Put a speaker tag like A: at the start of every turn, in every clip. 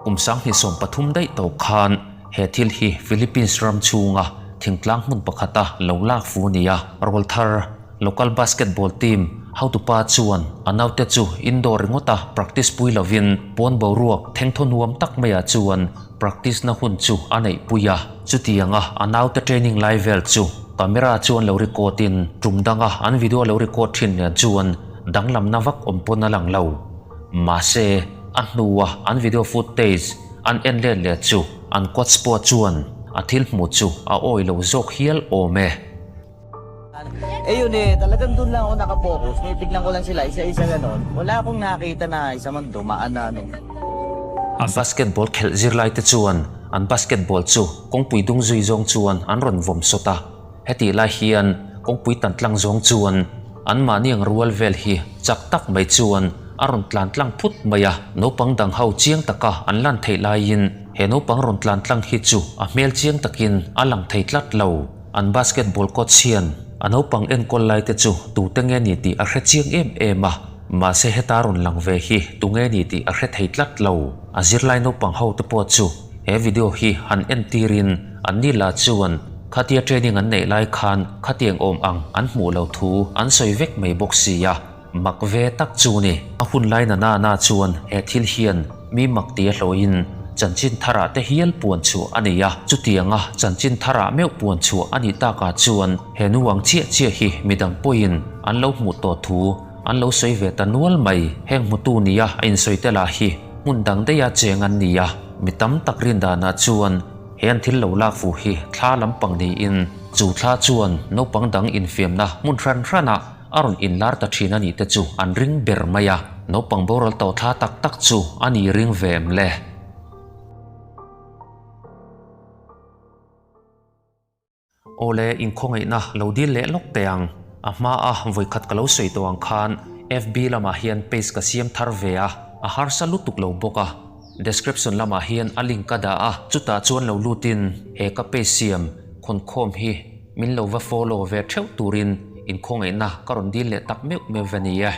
A: Kum 2013 daih tawh khan he thil hi Philippines ram chhunga thingtlang hmun pakhata lo lak fu nia rawlthar local basketball team hotupa chuan a naute chu indoor ringawta practice pui lovin pawn boruak thengthaw nuam tak maiah chuan practice na hun chu a neih pui a. Chutianga a naute training lai vel chu camera chuan lo record in tum danga an video lo record thin nen chuan danglamna vak awm pawn a lang lo. Mahse, a hnua an video footage an en let leh chu an coach pawh chuan a thil hmuh chu a awih lo zawk hial awm e.
B: Eh yun eh, talagang dun lang ako nakapokus. Tinitignan ko lang sila isa-isa ganon. Wala akong nakita na isa man dumaan na ano.
A: Basketball khelh zirlai te chuan an basketball chu kawngpui dung zui zawng chuan an rawn vawm sawt a. Hetih lai hian kawngpui tan tlang zawng chuan anmahni ang rual vel hi chak tak mai chuan a rawn tlan tlang phut mai a. Naupang dang ho chiang taka an lan theih laiin he naupang rawn tlan tlang hi chu a hmel chiang takin a lang thei tlat lo. An basketball coach hian a naupang enkawl lai te chu tute nge ni tih a hre chiang em em a, mahse heta rawn lang ve hi tunge ni tih a hre thei tlat lo. A zirlai naupang ho te pawh chu he video hi han entirin an ni la chuan khatia training an neih lai khan khatiang awm ang an hmuh lo thu an sawi vek mai bawk si a, mak ve tak chu ni. A hun lai na na na chuan he thil hian mi mak tia hlawhin chanchin tharah te hial puan chhuah a nei a, chutianga chanchin tharah meuh puan chhuah a nih takah chuan he nuang chiah chiah hi midang pawhin an lo hmuh tawh thu an lo sawi ve ta nual mai. Heng hmutu nia a insawi te lah hi hmun dang daiha cheng an ni a, mi tam tak rin danah chuan he an thil lo lak fuh hi thla lampang niin chu thla chuan naupang dang infiamna hmun hran hranah A rawn inlar ta thin a nih te chu an ring ber mai a, naupang boral tawh thla tak tak chu a ni ring ve em le? Awle, inkhawngaihna lo dil leh lawk teh ang. A hma a vawikhat ka lo sawi tawh ang khan FB lamah hian page ka siam thar ve a, a harsa lutuk lo bawk a. Description lamah hian a link ka dah a, chutah chuan lo lutin he ka page siam khawnkhawm hi Min lo va follow ve theuh turin inkhawngaihna ka rawn dil leh tak meuh meuh va ni e.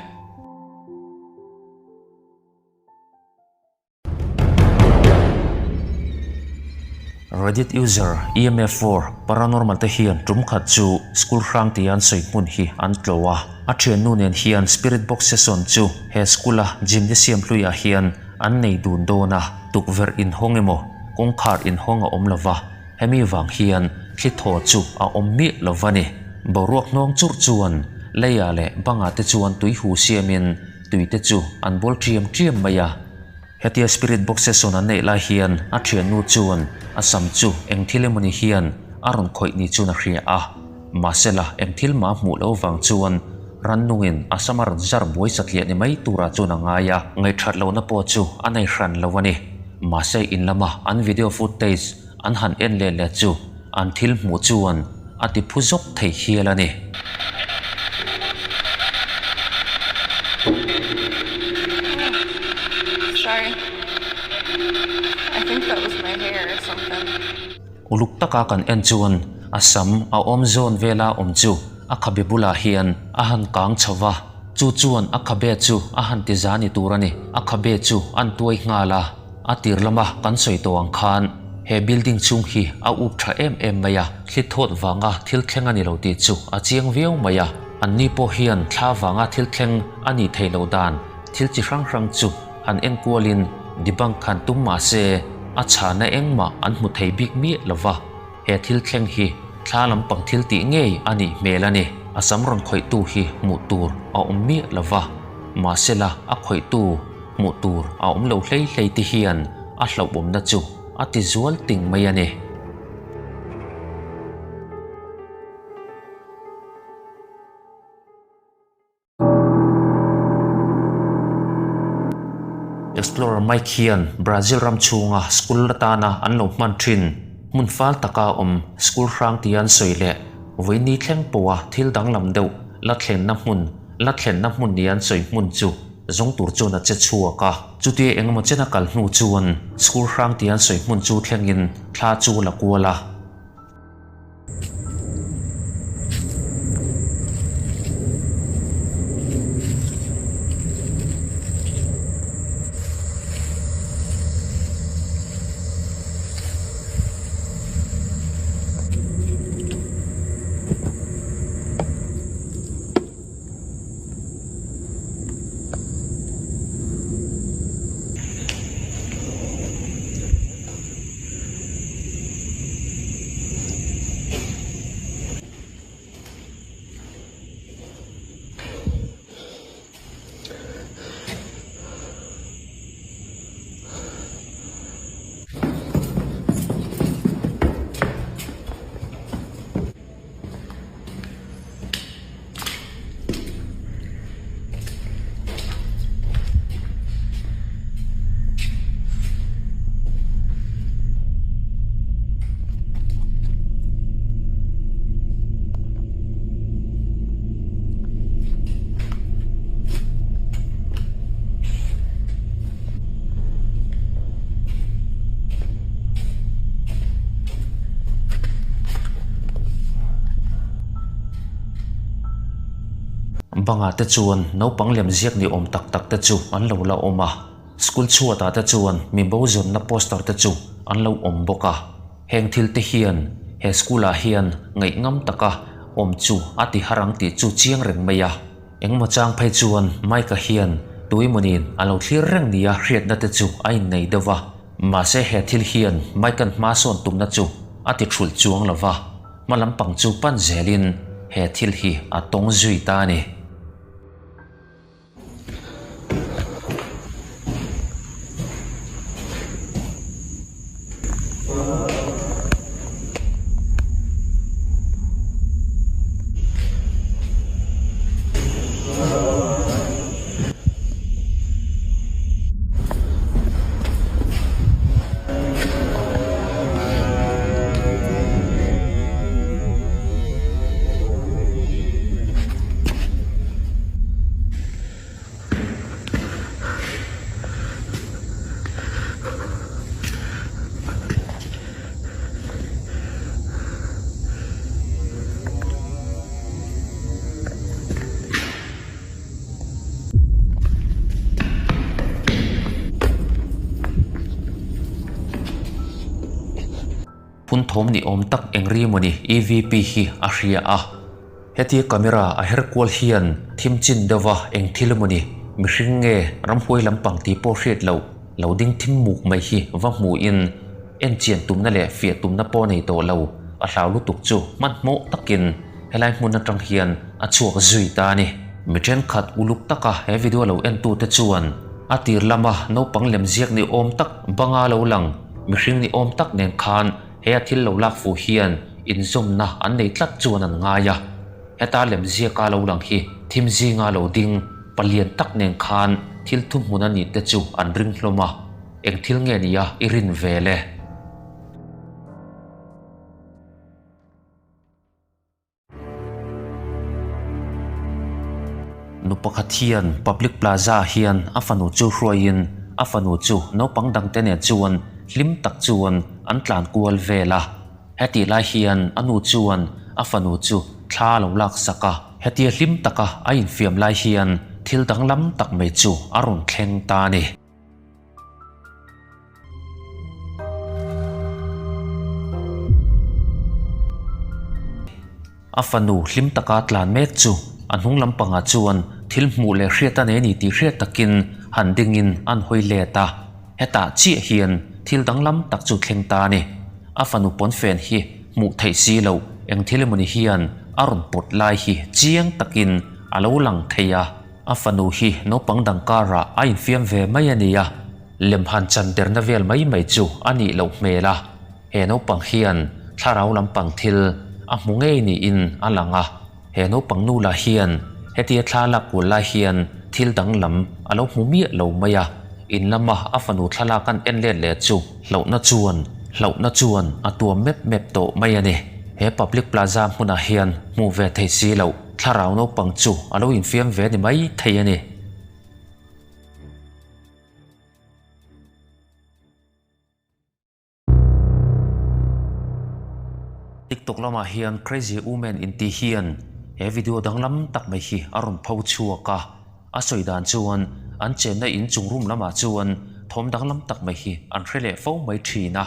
A: Reddit user EMF4 Paranormal te hian tum khat chu school hrang tia an sawi hmun hi an tlo a. A thiannu nen hian spirit box session chu he school a gymnasium hluiah hian an nei dun dawn a, tukverh inhawng emaw kawngkhar inhawng a awm lova. Hemi vang hian thli thaw chu a awm miah lo va ni. Boruak hnawng churh chuan leiah leh bangah te chuan tui hu siamin tui te chu an bawl ṭiam ṭiam mai a. Hetia spirit box session an neih lai hian a ṭhiannu chuan a sam chu eng thil emawni hian a rawn khawih ni chuan a hria a. Mahsela eng thil mah hmuh loh vang chuan rannungin a sam a rawn zar buai satliah ni mai turah chuan a ngai a. Ngaihṭhat lohna pawh chu a nei hran lo a ni. Mahse in lama an video footage An han en leh leh chu an thil hmuh chuan a ti phu zawk thei hial a ni. Uluk taka kan en chuan a sam a awm zawn vela awm chu a khabe bulah hian a han kang chho va, chu chuan a khabe chu a han ti za ni tur a ni. A khabe chu an tuai nghal a. A tir lama kan sawi tawh ang khan he building chhung hi a up tha em em mai a, thli thawt vanga thil thleng a ni lo tih chu a chiang viau mai a. Anni pawh hian thla vanga thil thleng a nih theih loh dan thil chi hrang hrang chu han enkualin debunk han tum mah se a chhana engmah an hmu thei bik miah lo va. He thil thleng hi thla lampang thil tih ngei a nih hmel a ni. A sam rawn khawihtu hi hmuh tur a awm miah lo va, mahsela a khawihtu hmuh tur a awm lo hlei hlei te hian a hlauhawmna chu a ti zual ting mai a ni. Explorer Mike hian Brazil ram chhunga school atana an lo hman thin hmun fal taka awm school hrang tia an sawi leh vawiini thleng pawha thil danglam deuh la thlenna hmun la thlenna hmun nia an sawi hmun chu zawng tur chuan a che chhuak a. Chutia engemaw chen a kal hnu chuan school hrang tia an sawi hmun chu thlengin thla chu a la kual a. Bangah te chuan naupang lem ziak ni awm tak tak te chu an lo la awm a, school chhuatah te chuan mi bo zawnna poster te chu an lo awm bawk a. Heng thil te hian he school ah hian ngaih ngam taka awm chu a ti har ang tih chu chiang reng mai a. Engmaw chang phei chuan Mike-a hian tuimawnin a lo thlir reng nia hriatna te chu a innei deuh va. Mahse he thil hian Mike-a'n hma sawn tumna chu a ti thulh chuang lo va, hma lampang chu pan zelin he thil hi a tawng zui ta a ni. Phun thawm ni awm tak eng ri mawni EVP hi a hria a. Hetia camera a her kual hian thim chin deuha eng thil mawni mihring nge ramhuai lampang tih pawh hriat loh lo ding thim muk mai hi va hmuhin en chian tumna leh fiah tumna pawh nei tawh lo a hlau lutuk chu hmanhmawh takin helai hmun atang hian a chhuak zui ta a ni. Mi thenkhat uluk taka he video lo entute chuan a tir lama naupang lem ziak ni awm tak banga lo lang mihring ni awm tak nen khan He a thil lo lak fuh hian inzawmna an nei tlat chuan an ngai a, heta lemziaka lo lang hi thim zinga lo ding palian tak nen khan thil thuhmun a nih te chu an ring hlawm a, eng thil nge nia i rin ve le? Nu pakhat hian Public Plaza ah hian a fanu chu hruaiin a fanu chu naupang dangte nen chuan hlim tak chuan an tlan kual vel a. Hetih lai hian a nu chuan a fanu chu thla a lo laksak a. Hetia hlim taka a infiam lai hian thil danglam tak mai chu a rawn thleng ta a ni. A fanu hlim taka tlan mek chu a hnung lampangah chuan thil hmuh leh hriat a nei a ni tih hriat takin han dingin an hawi let a, hetah chiah hian thil danglam tak chu thleng ta a ni. A fanu pawnfen hi hmuh theih si loh eng thil emawni hian a rawn pawt lai hi chiang takin a lo lang thei a. A fanu hi naupang dang karah a infiam ve mai a nia, lem han chan derna vel mai mai chu a nih loh hmel a, he naupang hian thlarau lampang thil a hmu ngei niin a lang a, he naupang nu lah hian hetia thla lak kual lai hian thil danglam a lo hmu miah lo mai a, in lama a fanu thlalak an en let leh chu hlauhna chuan hlauhna chuan a tuam mep mep tawh mai a ni. He public plaza hmunah hian hmuh ve thei si loh. Thlarau naupang chu a lo infiam ve ni mai thei a ni. TikTok lamah hian Crazy Woman inti hian he video danglam tak mai hi a rawn pho chhuak a. A sawi dan chuan an chenna in chung room lamah chuan thawm danglam tak mai hi an hre leh fo mai thin a.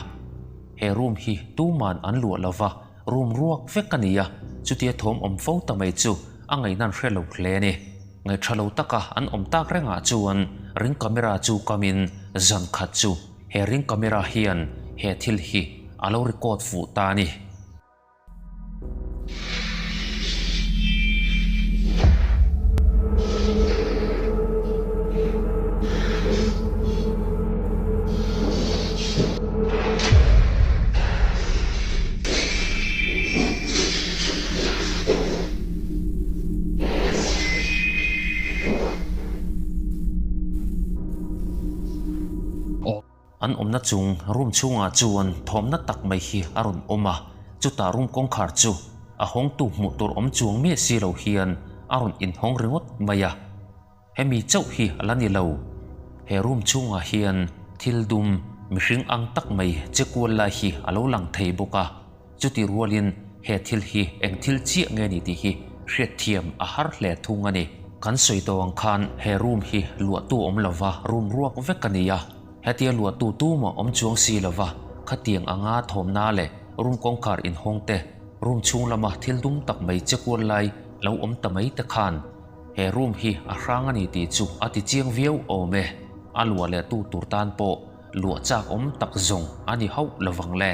A: He room hi tuman an luah lova. Room ruak vek a ni a, chutia thawm awm fo ta mai chu a ngaihna an hre lo hle a ni. Ngaihṭha lo taka an awm tak rengah chuan ring camera chu kamin zan khat chu he ring camera hian he thil hi a lo record fuh ta a ni. An awmna chung room chhungah chuan thawmna tak mai hi a rawn awm a, chutah room kawngkhar chu a hawngtu hmuh tur awm chuang miah si lo hian a rawn inhawng ringawt mai a. Hemi chauh hi a la ni lo. He room chhungah hian thil dum mihring ang tak mai che kual lai hi a lo lang thei bawk a. Chuti rualin he thil hi eng thil chiah nge ni tih hi hriatthiam a har hle thung a ni. Kan sawi tawh ang khan he room hi luahtu awm lova room ruak vek a ni a, hetia luahtu tumah awm chuang si lova khatiang anga thawmna leh room kawngkhar inhawng te, room chhung lama thil dum tak mai che kual lai lo awm ta mai te khan he room hi a hrang a ni tih chu a ti chiang viau awm e, a luah leh tu tur tan pawh luah chak awm tak zawng a ni hauh lovang le.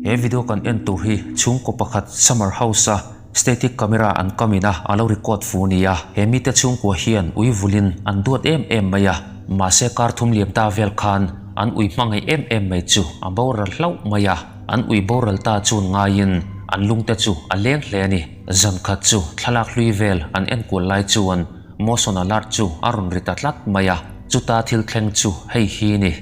A: He video kan en tur hi chhungkaw pakhat summer house a static camera an kam in a a lo record fu nia. He mite chhungkua hian ui vulin an duat em em mai a, mahse kar thum liam ta vel khan an ui hmangaih em em mai chu a boral hlauh mai a, an ui boral ta chun ngaiin an lungte chu a leng hle a ni. Zan khat chu thlalak hlui vel an enkual lai chuan Motion alert chu a rawn ri ta tlat mai a, chuta thil thleng chu hei hi ni.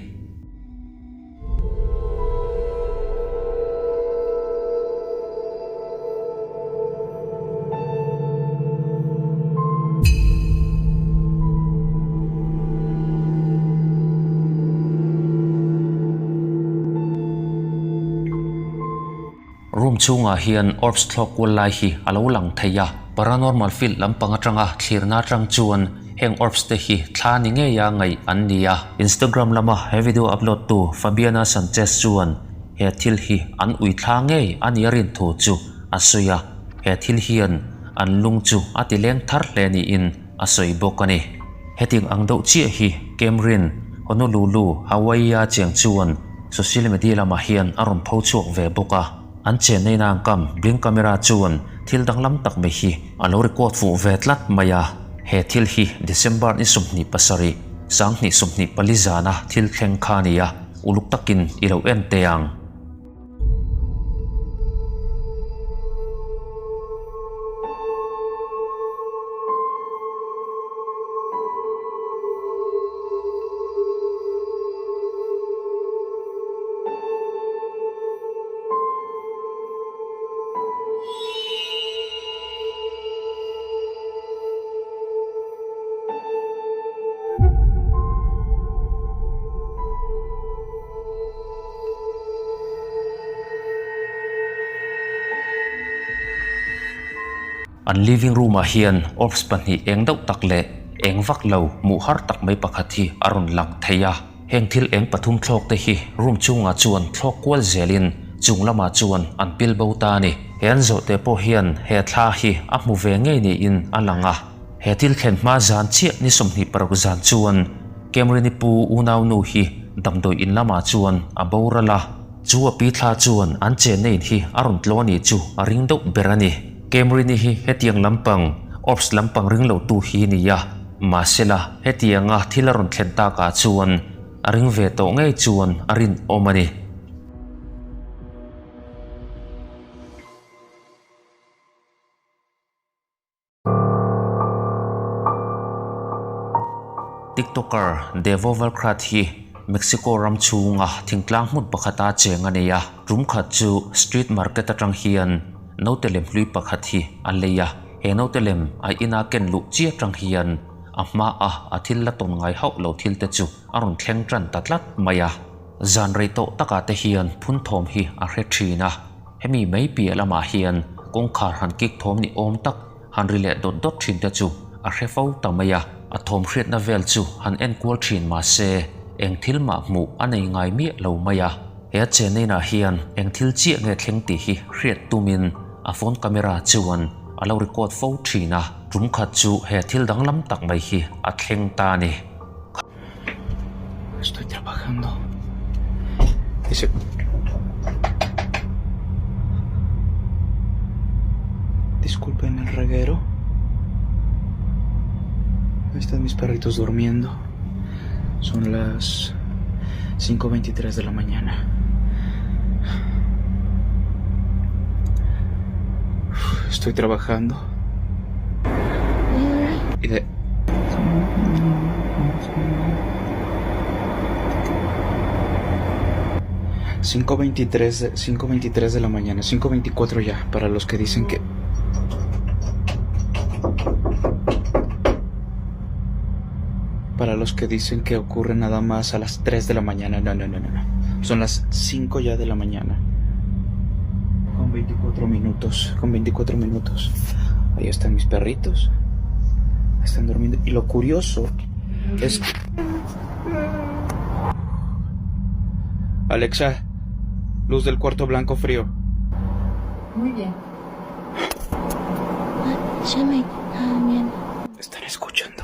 A: Room chhungah hian orbs thlawk kual lai hi a lo lang thei a, paranormal field lampang atanga thlirna atang chuan heng orbs te hi thla ni ngeia ngaih an ni a. Instagram lama he video upload tu Fabiana Sanchez chuan he thil hi an ui thla ngei a nia rin thu chu a sawi a, he thil hian an lung chu a ti leng thar hle niin a sawi bawk a ni. Hetiang ang deuh chiah hi Camryn, Honolulu, Hawaii-a cheng chuan social media lamah hian a rawn pho chhuak ve bawk a. An chenna ina an kam Blink camera chuan thil danglam tak mai hi a lo record fuh ve tlat mai a. He thil hi December ni 27, 2024 zana thil thleng kha a ni a, uluk takin i lo en teh ang. An living room ah hian orbs pahnih eng deuh tak leh eng vak lo hmuh har tak mai pakhat hi a rawn lang thei a. Heng thil eng pathum thlawk te hi room chungah chuan thlawk kual zelin chung lamah chuan an pil bo ta a ni. He an zawhte pawh hian he thla hi a hmu ve ngei niin a lang a. He thil thlen hma zan chiah ni 26 zan chuan Cameron-i pu unaunu hi damdawi in lamah chuan a boral a, chu a pi thla chuan an chenna in hi a rawn tlaw a nih chu a ring deuh ber a ni. Cameron-i hi hetiang lampang, orbs lampang ring lo tu hi ni a, mahsela hetianga thil a rawn thlen takah chuan a ring ve tawh ngei chuan a rinawm a ni. TikToker Devo Valkrat hi Mexico ram chhunga thingtlang hmun pakhata cheng a nei a. Tum khat chu street market atang hian naute lem hlui pakhat hi a lei a. He naute lem a ina ken luh chi atang hian a hmaa a thil la tawn ngai hauh lo thil te chu a rawn thleng tan ta tlat mai a. Zan rei tawh takah te hian phun thawm hi a hre thin a. Hemi mai piah lamah hian kawngkhar han kik thawm ni awm tak han ri leh dawt dawt thin te chu a hre fo ta mai a, a thawm hriatna vel chu han en kual thin mah se eng thil mah hmuh a nei ngai miah lo mai a. He a chenna inah hian eng thil chiah nge thleng tih hi hriat tumin a phone camera chuan a lo record fo thin a, tum khat chu he thil danglam tak mai hi a thleng ta a ni.
C: Estoy trabajando. Dice. Disculpen el reguero. Ahí están mis perritos durmiendo. Son las 5.23 de la mañana. Estoy trabajando. Y de... 5.23 5.23 de la mañana, 5.24 ya, para los que dicen que... Para los que dicen que ocurre nada más a las 3 de la mañana, no, no, no, no, no. Son las 5 ya de la mañana. 24 minutos, con 24 minutos. Ahí están mis perritos. Están durmiendo. Y lo curioso es que... Alexa, luz del cuarto blanco frío.
D: Muy bien.
C: Están escuchando.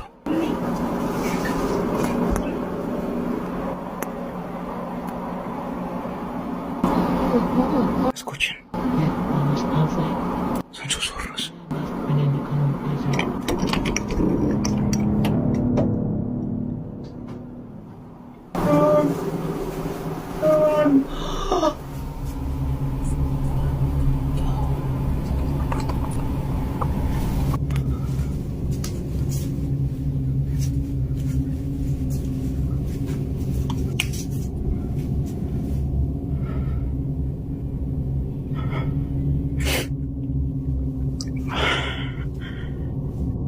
C: Escuchen. Son susurros.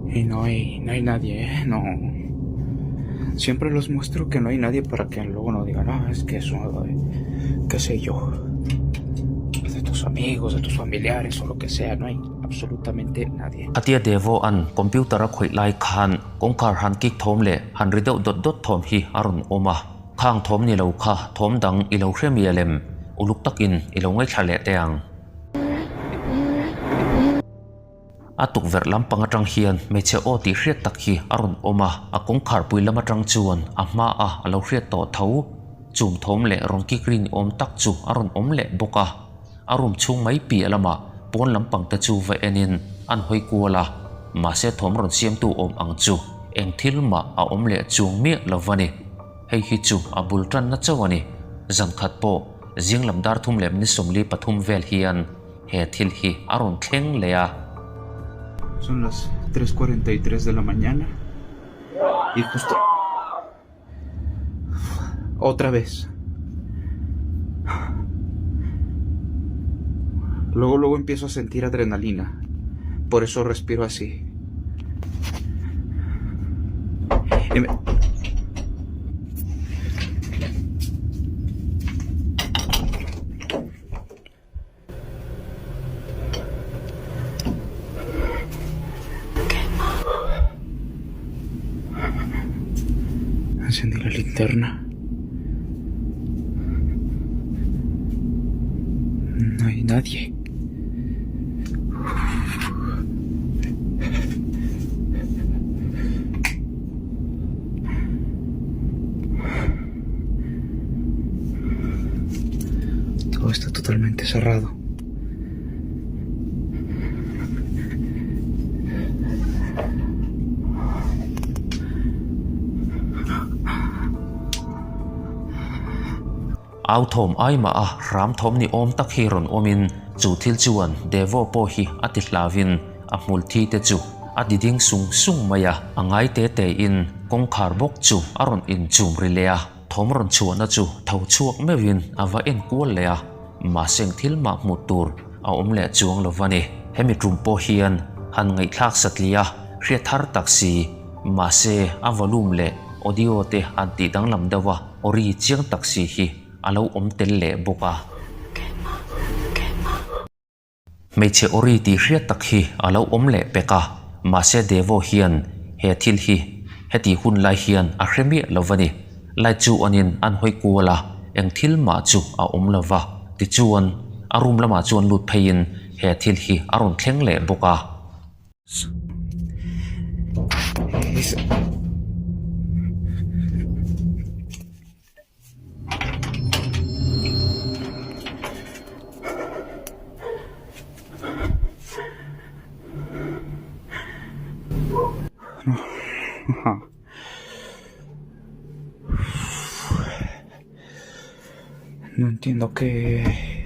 C: Y no hay, no hay nadie, ¿eh? No. Siempre los muestro que no hay nadie para que luego no digan, ah, es que eso, eh, qué sé yo, de tus amigos, de tus familiares o lo que sea, no hay absolutamente nadie.
A: Khatia Devo an computer a khawih lai khan kawngkhar han kik thawm leh han ri deuh dawt dawt thawm hi a rawn awm a, khang thawm ni lo kha thawm dang i lo hre mial em? Uluk takin i lo ngaithla leh teh ang. A tukverh lampang atang hian hmeichhe aw tih hriat tak hi a rawn awm a, a kawngkhar pui lam atang chuan a hma a a lo hriat tawh tho. Chum thawm leh rawn kik rin awm tak chu a rawn awm leh bawk a. A room chhung mai piah lamah pawn lampang te chu va enin an hawi kual a, mahse thawm rawn siamtu awm ang chu eng thil mah a awm leh chuang miah lo va ni. Hei hi chu a bul tanna chauh a ni. Zan khat pawh zing lam dar thum leh minute 43 vel hian he thil hi a rawn thleng leh a.
C: Son las tres cuarenta y tres de la mañana y justo otra vez. Luego, luego empiezo a sentir adrenalina. Por eso respiro así. Y me... Encendí la linterna. No hay nadie. Todo está totalmente cerrado.
A: Au thawm ai mah a hram thawm ni awm tak hi rawn awmin chu thil chuan Devo pawh hi a ti hlauin a hmul thi te chu a ti ding sung sung mai a, a ngai te te in kawngkhar bawk chu a rawn inchum ri leh a, thawm rawn chhuahna chu tho chhuak meuhin a va en kual leh a, mahse eng thil mah hmuh tur a awm leh chuang lo va ni. Hemi tum pawh hian han ngaihthlak satliah a, hriat thar tak si, mahse a volume leh audio te an tih danglam deuh a, Ori chiang tak si hi a lo awm tel leh bawk a. Hmeichhe Ori tih hriat tak hi a lo awm leh pek a, mahse Devo hian he thil hi heti hun lai hian a hre miah lo va ni. Light chu anin an hawi kual a, eng thil mah chu a awm lo va. Tichuan, a room lamah chuan lut pheiin he thil hi a rawn thleng leh bawk a.
C: No entiendo qué...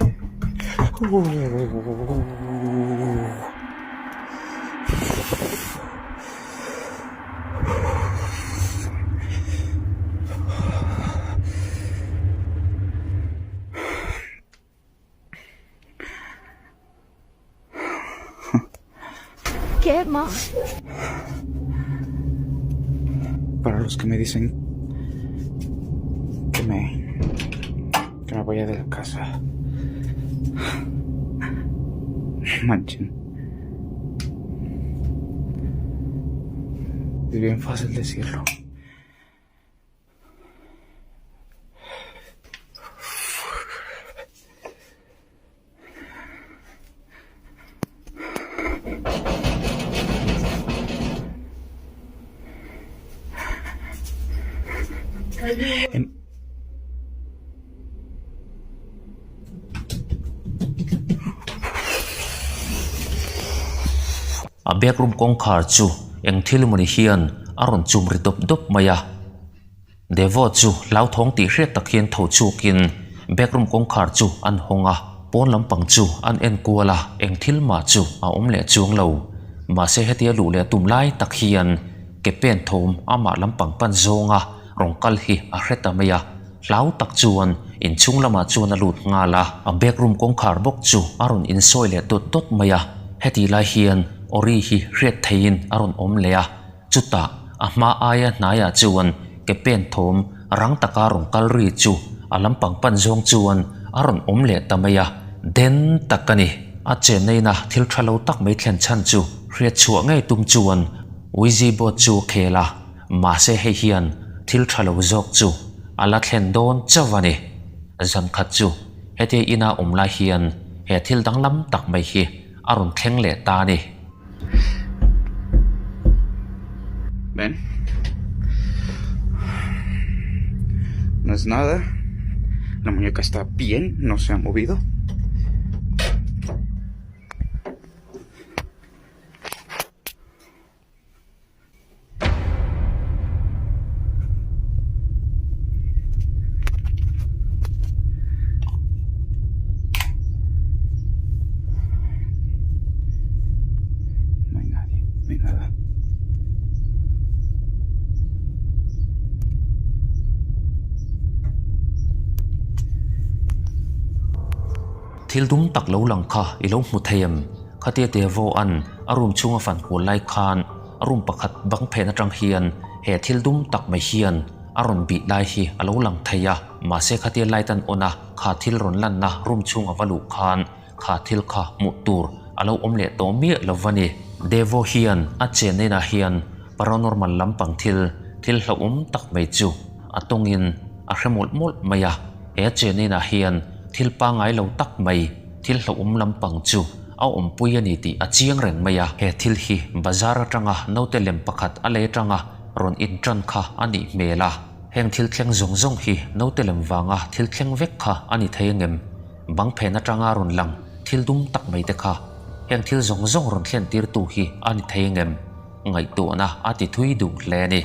D: ¿Qué más?
C: Para los que me dicen que me, que me vaya de la casa. Manchen. Es bien fácil decirlo.
A: A backroom kawngkhar chu eng thil mawni hian a rawn chum ri dawp dawp mai a. Devo chu hlauthawng tih hriat tak hian tho chhuakin backroom kawngkhar chu an hawng a, pawn lampang chu an en kual a, eng thil mah chu a awm leh chuang lo. Mahse hetia luh leh tum lai tak hian ke pen thawm amah lampang pan zawnga rawn kal hi a hre ta mai a, hlau tak chuan inchhung lamah chuan a lut nghal a. A backroom kawngkhar bawk chu a rawn insawi leh dawt dawt mai a, hetih lai hian Ori hi hriat theihin a rawn awm leh a. Chutah a hma aia hnaiah chuan ke pen thawm rang taka rawn kal ri chu a lampang pan zawng chuan a rawn awm leh ta mai a, den tak a ni. A chennaina thil tha lo tak mai thlen chhan chu hriat chhuah ngei tum chuan Ouija board chu a khel a, mahse hei hian thil tha lo zawk chu a la thlen dawn chauh a ni. Zan khat chu hetia ina awm lai hian he thil danglam tak mai hi a rawn thleng leh ta a ni.
C: Ven. No es nada. La muñeca está bien, no se ha movido. No hay nadie, no hay nada.
A: Thil dum tak lo lang kha i lo hmu thei em? Khatia Devo-a'n a room chhunga fan kual lai khan a room pakhat bang phen atang hian he thil dum tak mai hian a rawn bih lai hi a lo lang thei a, mahse khatia light an on a, kha thil rawn lanna room chhung a va luh khan kha thil kha hmuh tur a lo awm leh tawh miah lo va ni. Devo hian a chenna inah hian paranormal lampang thil, thil hlauhawm tak mai chu a tawngin a hre mawlh mawlh mai a, he chenna inah hian thil pangngai lo tak mai, thil hlauhawm lampang chu a awmpui a ni tih a chiang reng mai a. He thil hi bazar atanga naute lem pakhat a lei atanga rawn intan kha a nih hmel a. Heng thil thleng zawng zawng hi naute lem vanga thil thleng vek kha a ni thei angem? Bang phen atanga rawn lang thil dum tak mai te kha heng thil zawng zawng rawn thlen tirtu hi a ni thei angem? Ngaihtuahna a ti thui duh hle a ni.